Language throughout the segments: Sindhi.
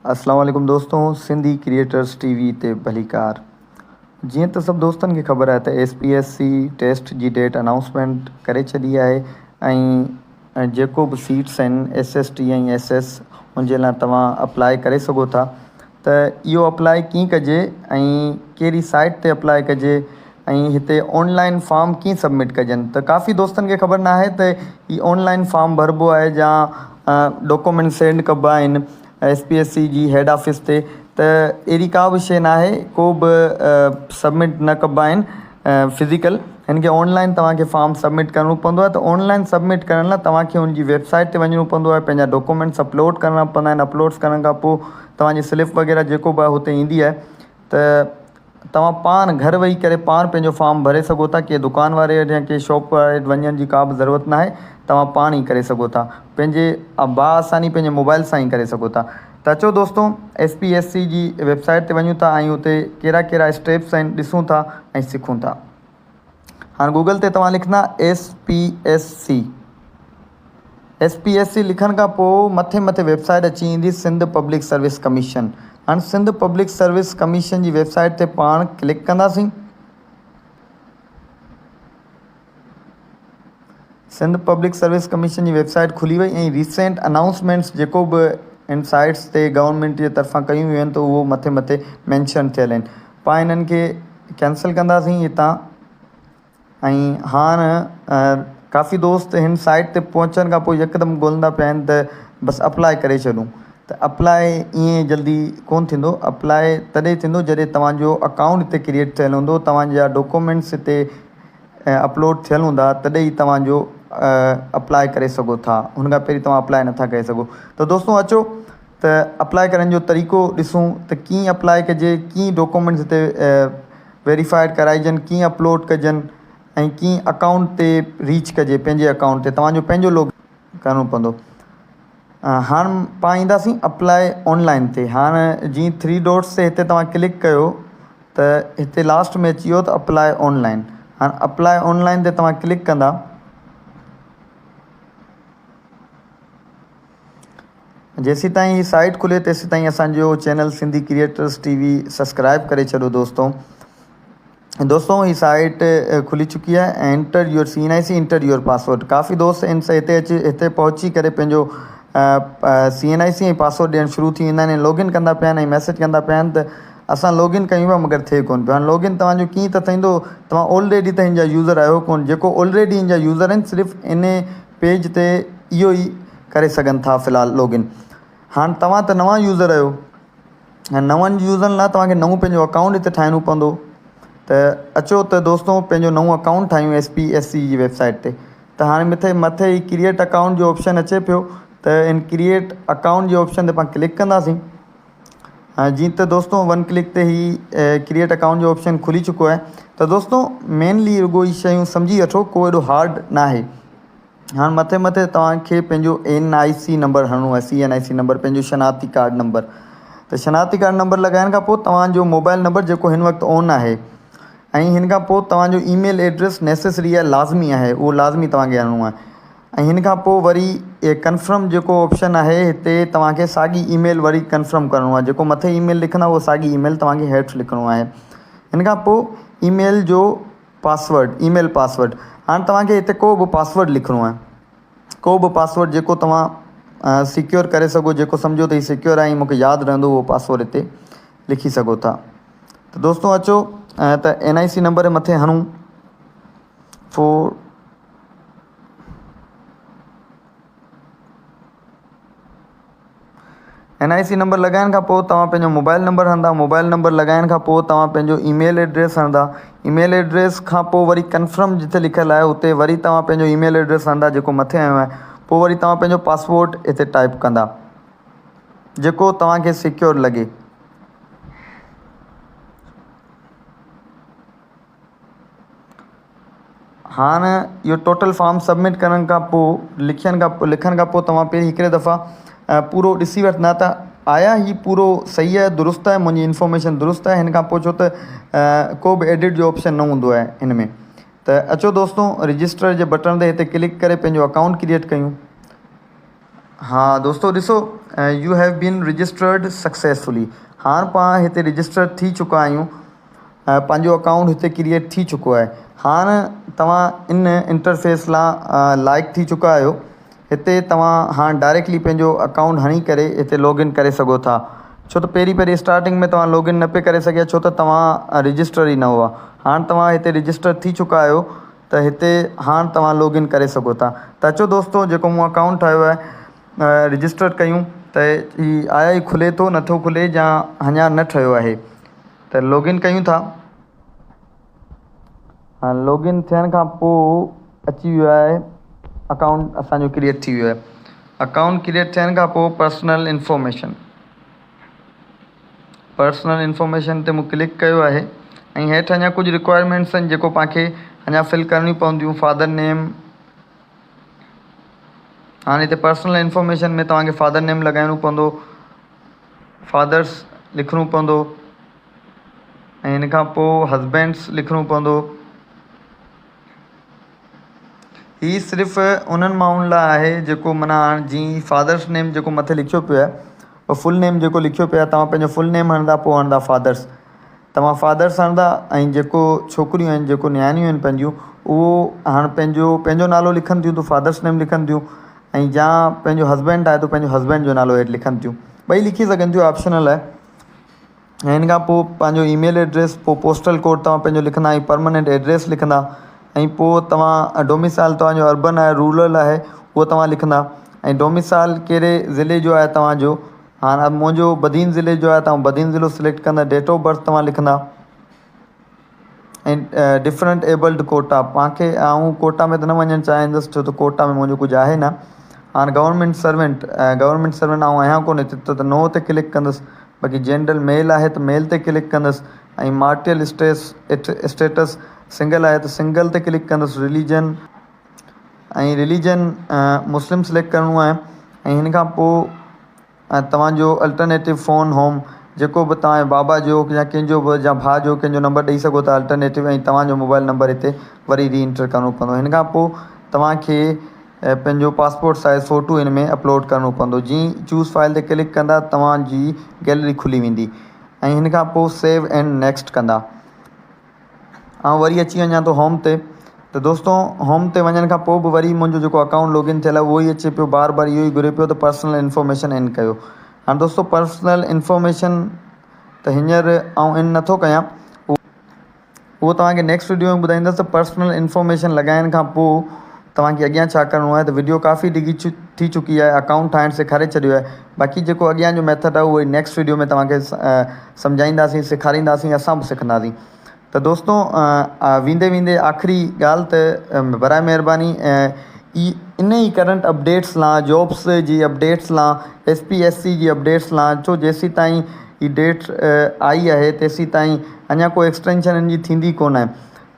اسلام عليڪم دوستو سنڌي ڪريئيٽرس ٽي وي تي ڀليڪار جيئن ته سڀ دوستن کي خبر آهي ته S P S C test جي ڊيٽ انائونسمينٽ ڪري ڇڏي آهي ۽ جيڪو به سيٽس آهن S S T ۽ S S ان جي لاء توهان اپلائي ڪري سگهو ٿا ته اهو اپلائي ڪيئن ڪجي ۽ ڪهڙي سائيٽ تي اپلائي ڪجي ۽ هتي آن لائن فارم ڪيئن سبمٽ ڪجن ته ڪافي دوستن کي خبر ناهي ته هي آن لائن فارم ڀربو آهي يا ڊاڪومينٽ سينڊ ڪبا آهن ايس پي ايس سي جي هيڊ آفيس تي ته اهڙي ڪا به شيء ناهي ڪو به سبمٽ نه ڪبا آهن فزيڪل هن کي آن لائن توهان کي فارم سبمٽ ڪرڻو پوندو آهي ته آن لائن سبمٽ ڪرڻ لاء توهان کي ان جي ويب سائيٽ تي وڃڻو پوندو آهي پنهنجا ڊاڪومينٽس اپلوڊ ڪرڻا پوندا آهن اپلوڊس ڪرڻ کان پوء توهان جي سلپ وغيره جيڪو به آهي هتي ايندي آهي ته توهان پاڻ گهر ويهي ڪري پاڻ پنهنجو فارم ڀري سگهو ٿا ڪنهن دڪان واري وٽ يا ڪنهن شاپ واري وٽ وڃڻ جي ڪا به ضرورت ناهي توهان پاڻ ئي ڪري سگهو ٿا پنهنجي باآساني پنهنجي موبائل سان ئي ڪري سگهو ٿا ته اچو دوستو ايس پي ايس سي جي ويب سائيٽ تي وڃون ٿا ۽ اتي ڪهڙا ڪهڙا اسٽيپس آهن ڏسون ٿا ۽ سکون ٿا هاڻ گوگل تي توهان لکندا S P S C S P S C لکڻ کان پوء مٿي مٿي ويب سائيٽ اچي ايندي سنڌ پبلڪ سروس ڪميشن هاڻ سنڌ پبلڪ سروس ڪميشن جي ويب سائيٽ تي پاڻ ڪلڪ ڪنداسين. سنڌ پبلڪ سروس ڪميشن جي ويب سائيٽ کلي وئي ۽ ريسينٽ انائونسمينٽس جيڪو به ان سائيٽس تي گورنمينٽ جي طرفان ڪيون ويون آهن ته اهو مٿي مٿي مينشن ٿيل آهن پاڻ انهن کي ڪينسل ڪنداسين هتان ۽ هاڻ ڪافي دوست هن سائيٽ تي پهچڻ کان پوء يڪدم ڳولندا پيا آهن ته بس اپلاء ڪري ڇڏون ته اپلاء ائين جلدي ڪونه ٿيندو اپلاء تڏهن ٿيندو جڏهن توهان جو اڪائونٽ هتي ڪريئيٽ ٿيل هوندو توهان جا ڊاڪومينٽس هتي اپلوڊ ٿيل هوندا تڏهن ئي توهان جو اپلاء ڪري سگهو ٿا هن کان پهرين توهان اپلاء نٿا ڪري سگهو ته دوستو اچو ته اپلاء ڪرڻ جو طريقو ڏسون ته ڪيئن اپلاء ڪجي ڪيئن ڊاڪومينٽس هتي ويريفائيڊ ڪرائجن ڪيئن اپلوڊ ڪجن ۽ ڪيئن اڪائونٽ تي ريچ ڪجي پنهنجي اڪائونٽ تي توهان جو پنهنجو لاگ ڪرڻو پوندو هاڻ پاڻ اينداسين اپلاء آن لائن تي هاڻ جيئن ٿري ڊاٽس تي هتي توهان ڪلڪ ڪيو ته هتي لاسٽ ۾ اچي ويو ته اپلاء آن لائن هاڻ اپلاء آن لائن تي توهان ڪلڪ ڪندا جيسيتائين هي سائيٽ کلي تيسيتائين اسان جو channel Sindhi creators T V subscribe ڪري ڇڏو دوستو دوستو هي سائيٽ کلي چڪي آهي enter your C N I C enter your password ڪافي دوست ان سائيٽ تي اچي هتي پهچي ڪري پنهنجو سي اين آء سي ۽ پاسورڊ ڏيڻ شروع ٿي ويندا آهن ۽ لاگ ان ڪندا پيا آهن ۽ ميسيج ڪندا پيا آهن ته اسان لاگ ان ڪيون پيا مگر ٿئي ڪون پيو هاڻي لاگ ان توهان جو ڪيئن ته ٿيندو توهان آلريڊي ته هن جا يوزر آهيو ڪون جيڪو آلريڊي هن جا يوزر آهن صرف ان پيج تي اهو ئي ڪري سگهن ٿا في الحال لاگ ان هاڻ توهان ته نوان يوزر آهيو ۽ نون يوزرن لاء توهان کي نئون پنهنجو اڪائونٽ هتي ٺاهڻو پوندو ته اچو ته دوستو پنهنجو نئون اڪائونٽ ٺاهيون ايس پي ايس سي جي ويب سائيٽ تي ته هاڻي مٿي مٿي هي ڪريئيٽ اڪائونٽ جو آپشن اچي پيو ته ان ڪريئيٽ اڪائونٽ جي آپشن تي پاڻ ڪلڪ ڪنداسين جي ته دوستو ون ڪلڪ تي هي ڪريئيٽ اڪائونٽ جو آپشن کلي چڪو آهي ته دوستو مينلي رڳو هي شيون سمجهي وٺو ڪو ايڏو هارڊ ناهي هاڻ مٿي مٿي توهان کي پنهنجو اين آء سي نمبر هڻڻو آهي سي اين آء سي نمبر پنهنجو شناختي ڪارڊ نمبر ته شناختي ڪارڊ نمبر لڳائڻ کان پوء توهان جو موبائل نمبر جيڪو هن وقت آن آهي ۽ هن کان پوء توهان جو اي ميل ايڊريس نيسيسري آهي لازمي آهي اهو لازمي توهان کي هڻڻو آهي ۽ هن کان پوء وري ڪنفرم جيڪو آپشن آهي هتي توهان کي ساڳي اي ميل وري ڪنفرم ڪرڻو آهي جيڪو مٿي اي ميل لکندا اهو ساڳي اي ميل توهان کي هيٺ لکڻو آهي هن کان پوء اي ميل جو پاسورڊ، اي ميل پاسورڊ، هاڻ توهان کي هتي ڪو به پاسورڊ لکڻو آهي ڪو به پاسورڊ جيڪو توهان سيڪيور ڪري سگهو جيڪو سمجهو ته هي سيڪيور آهي مون کي ياد رهندو اهو پاسورڊ هتي لکي سگهو ٿا ته دوستو اچو ته اين آء سي نمبر مٿي هڻون فور اين آء سي نمبر لڳائڻ کان پوء توهان پنهنجو موبائل نمبر هڻندا موبائل نمبر لڳائڻ کان پوء توهان پنهنجو اي ميل ايڊريس هڻندا اي ميل ايڊريس کان پوء وري ڪنفرم جتي لکيل آهي اتي وري توهان پنهنجو اي ميل ايڊريس هڻندا جيڪو مٿي آيو آهي پوء وري توهان پنهنجو پاسورڊ هتي ٽائپ ڪندا جيڪو توهان کي سيڪيور لڳي. هاڻ اهو ٽوٽل فارم سبمٽ ڪرڻ کان پوء لکڻ کان لکڻ کان پوء توهان پهرين هڪڙي دفعا پورو ڏسي وٺندا ته آيا هي پورو صحيح آهي درست آهي منهنجي انفارميشن درست آهي هن کان پوء ڇو ته ڪو به ايڊٽ جو آپشن نه هوندو آهي هن ۾ ته اچو دوستو رجسٽر جي بٽڻ تي هتي ڪلڪ ڪري پنهنجو اڪائونٽ ڪريئيٽ ڪيون. ها دوستو ڏسو you have been registered successfully هاڻ پاڻ هتي رجسٽر ٿي چڪا آهيون پنهنجو اڪائونٽ هتي ڪريئيٽ ٿي چڪو آهي هاڻ توهان ان انٽرفيس لا لائق ٿي چڪا آهيو هتي توهان هاڻ ڊائريڪٽلي پنهنجو اڪائونٽ هڻي ڪري هتي لاگ ان ڪري سگهو ٿا ڇو ته پهرين پهرين اسٽارٽنگ ۾ توهان لاگ ان نه پئي ڪري سگهيا ڇو ته توهان رجسٽر ئي نه هئا هاڻ توهان هتي رجسٽر ٿي چڪا آهيو ته هتي هاڻ توهان لاگ ان ڪري سگهو ٿا ته اچو دوستو جيڪو مون اڪائونٽ ٺاهيو آهي رجسٽر ڪيون ته هي آيا هي کلي ٿو نٿو کلي يا اڃا نه ٺهيو آهي ته لاگ ان ڪيون ٿا هاڻ لاگ ان ٿيڻ کان پوء اچي ويو آهي اڪائونٽ اسانجو ڪريئيٽ ٿي ويو آهي اڪائونٽ ڪريئيٽ ٿيڻ کان پوء پرسنل انفارميشن پرسنل انفارميشن تي مون ڪلڪ ڪيو آهي ۽ هيٺ اڃا ڪجهه رڪوائرمينٽس آهن جيڪو پاڻ کي اڃا فل ڪرڻيون پونديون فادر نيم هاڻي هتي پرسنل انفارميشن ۾ توهان کي فادر نيم لڳائڻو پوندو فادرس لکڻو پوندو ۽ ان کان پوء هسبينڊس لکڻو پوندو هي صرف انهن ماڻهن لاء آهي جيڪو معنيٰ هاڻ جي فادرس نيم جيڪو مٿي لکيو پيو آهي اهو فل نيم جيڪو لکيو پيو آهي توهان پنهنجو فل نيم هڻندا پوء هڻندا فادرس توهان فادرس هڻندا ۽ جيڪو ڇوڪريون آهن جيڪو نياڻيون آهن پنهنجون اهو هاڻ پنهنجو پنهنجو نالو لکن ٿيون ته فادرس نيم لکن ٿيون ۽ جا پنهنجو هسبينڊ آهي ته پنهنجو هسبينڊ جو نالو هيٺ لکن ٿيون ٻئي لکي سگهن ٿيون آپشنل آهي ۽ ان کان پوء پنهنجو اي ميل ايڊريس پوء پوسٽل ڪوڊ توهان پنهنجو لکندا ۽ پرماننٽ ايڊريس لکندا ۽ پوء توهان ڊوميسائل توهان جو اربن آهي رورل آهي اهو توهان لکندا ۽ ڊوميسائل ڪهڙي ضلعي جو آهي توهان جو هاڻ منهنجو بدين ضلعي جو آهي ته بدين ضلعو سليڪٽ ڪندا ڊيٽ آف برٿ توهان لکندا ۽ ڊفرنٽ ايبلڊ ڪوٽا پان کي آئون ڪوٽا ۾ ته نه وڃڻ چاهيندس ڇو ته ڪوٽا ۾ منهنجو ڪجهه آهي نه هاڻ گورنمينٽ سرونٽ گورنمينٽ سرونٽ آئون آهيان ڪونه هتي ته نو تي ڪلڪ ڪندس باقي جنرل ميل آهي ته ميل تي ڪلڪ ڪندس ۽ مارٽيل اسٽيس اسٽيٽس سنگل آهي ته سنگل تي ڪلڪ ڪندس رليجن ۽ رليجن مسلم سليڪٽ ڪرڻو آهي ۽ هن کان پوء ۽ توهان جو الٽرنيٽو فون هوم جيڪو به توهان جي بابا جو يا ڪنهن جو به يا ڀاء جو ڪنهن جو نمبر ڏئي سگهو ٿا الٽرنيٽو ۽ توهان جو موبائل نمبر هتي وري ري انٽر ڪرڻو پوندو هن کان پوء توهان کي پنهنجو پاسپورٽ سائز فوٽو هن ۾ اپلوڊ ڪرڻو پوندو جي چوز فائل تي ڪلڪ ڪندا توهان جي گيلري کلي ويندي ۽ هن کان پوء سيو اينڊ نيڪسٽ ڪندا آئون وري اچي وڃان ٿو هوم تي ته دوستو هوم تي وڃڻ کان پوء به وري منهنجو جيڪو اڪائونٽ لاگ ان ٿيل آهي اهو ئي اچي پيو بار بار اهو ئي گهري پيو ته پرسنل انفارميشن ان ڪيو هاڻي دوستو پرسنل انفارميشن ته هينئر آئون ان نٿو ڪيان اهو توهان کي نيڪسٽ وڊيو ۾ ٻڌائيندس ته پرسنل انفارميشن لڳائڻ کان پوء توهان کي اڳيان ڇا ڪرڻو آهي ته وڊيو ڪافي ڊگهي ٿي چڪي آهي اڪائونٽ ٺاهڻ سيکاري ڇڏيو آهي باقي جيڪو اڳيان جو ميٿڊ آهي اهو نيڪسٽ وڊيو ۾ توهان کي سمجهائينداسين سيکارينداسين اسان به سکنداسين ته دوستو ويندي ويندي آخري ڳالهه ته برائي مهرباني ان ئي ڪرنٽ اپڊيٽس لا جابس جي اپڊيٽس لا ايس پي ايس سي جي اپڊيٽس لا ڇو جيسين تائين هي ڊيٽ آئي آهي تيسين تائين اڃا ڪو ايڪسٽينشن ان جي ٿيندي ڪونه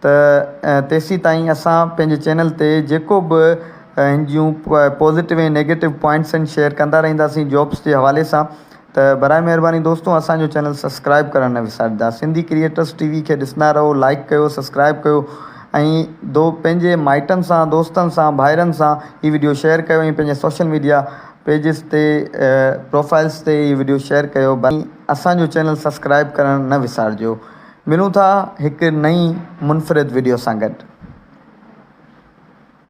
ته تيسين تائين اسان پنهنجي چينل تي جيڪو به هن جون پازيٽو ۽ نيگيٽو پوائنٽس آهن شيئر ڪندا رهنداسين جابس جي حوالي سان ته برائي مهرباني دوستو اسان جو چينل سبسڪرائب ڪرڻ نه وساريندا سنڌي ڪريئيٽرس ٽي وي کي ڏسندا رهو لائڪ ڪيو سبسڪرائب ڪيو ۽ دو پنهنجي مائٽن سان دوستن سان ڀائرن سان هي وڊيو شيئر ڪيو ۽ پنهنجي سوشل ميڊيا پيجز تي پروفائلز تي هي وڊيو شيئر ڪيو اسان جو چينل سبسڪرائب ڪرڻ نه وسارجو ملون ٿا هڪ نئين منفرد وڊيو سان گڏ.